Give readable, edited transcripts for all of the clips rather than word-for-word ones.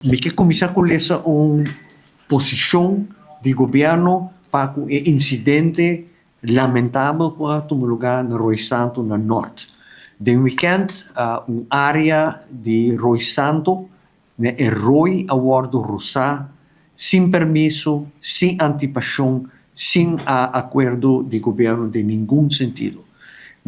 Mi ke kuminsá ku lesa un posishon di gobièrnu pa ku e insidente lamentabel ku a tuma lugá na Rooi Santo na Nort. Den wikènt un área di Rooi Santo na e rooi a wòrdu rosá sin permiso, sin antipashon, sin akuerdo di gobièrnu den ningun sentido.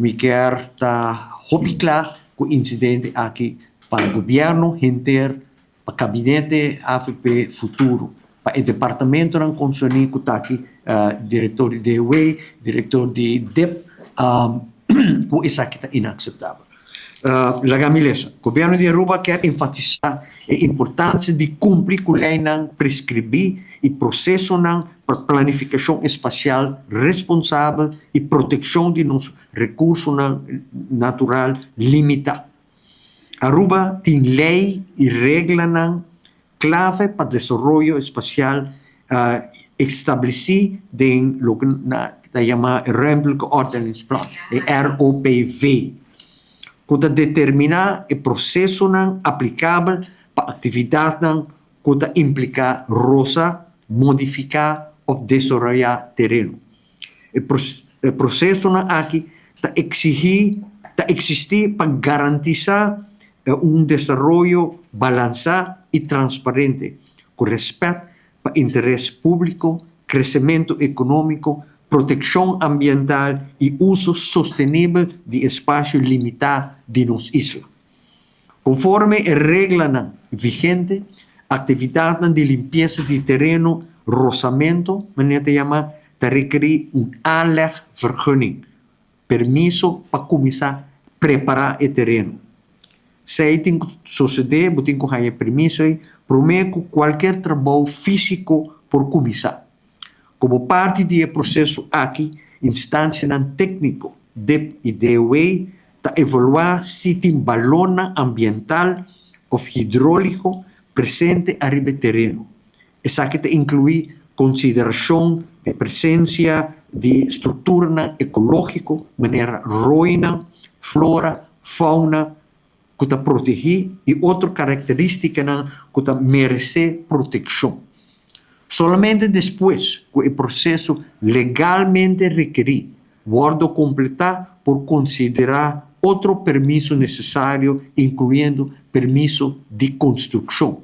Mi kier ta hopi kla ku insidente aki pa gobierno henter, pa kabinete avp futuro, pa e departamentonan konserní ku ta aki, direktor di DOW, direktor di dip, ku esaki ta inakseptabel. Laga mi lesa, Gobierno di Aruba kier enfatisá e importansia di kumpli ku leinan preskribí i prosesonan pa planifikashon espasial responsabel i protekshon di nos rekursonan natural limitá. Aruba tin ley y reglanan clave pa desaroyo espacial estableci den loke na ta yama e Ruimtelijke Ordeningsplan, e ROPV, cu ta determina e procesonan aplicabel pa actividadnan cu ta implica rosa, modifica of desaroya tereno. E prosesonan aki ta eksihí ta eksistí pa garantisá un desaroyo balansá i transparente ku rèspèt pa interes públiko, kresementu ekonómiko, protekshon ambiental i uso sostenibel di espasio limitá di nos isla. Konforme e reglanan vigente, aktividatnan di limpiesa di tereno, rosamento, manera ta yama, ta rekerí un aanlegvergunning, permiso pa kuminsá prepará e tereno. Esei tin ku sosodé, bo tin ku haña e permiso ei promé ku kualker trabou físiko por kuminsá. Komo parti di e proseso aki, instansianan tékniko, dip i DOW, ta evaluá si tin balornan ambiental òf hidróliko presente ariba e tereno. Esaki ta inkluí konsiderashon di presensia di strukturanan ekológiko manera roinan, flora, fauna ku ta protegí i otro karakterístikanan ku ta meresé protekshon. Solamente despues ku e proseso legalmente rekerí wòrdu kompletá por konsiderá otro permiso nesesario inkluyendo permiso di konstrukshon.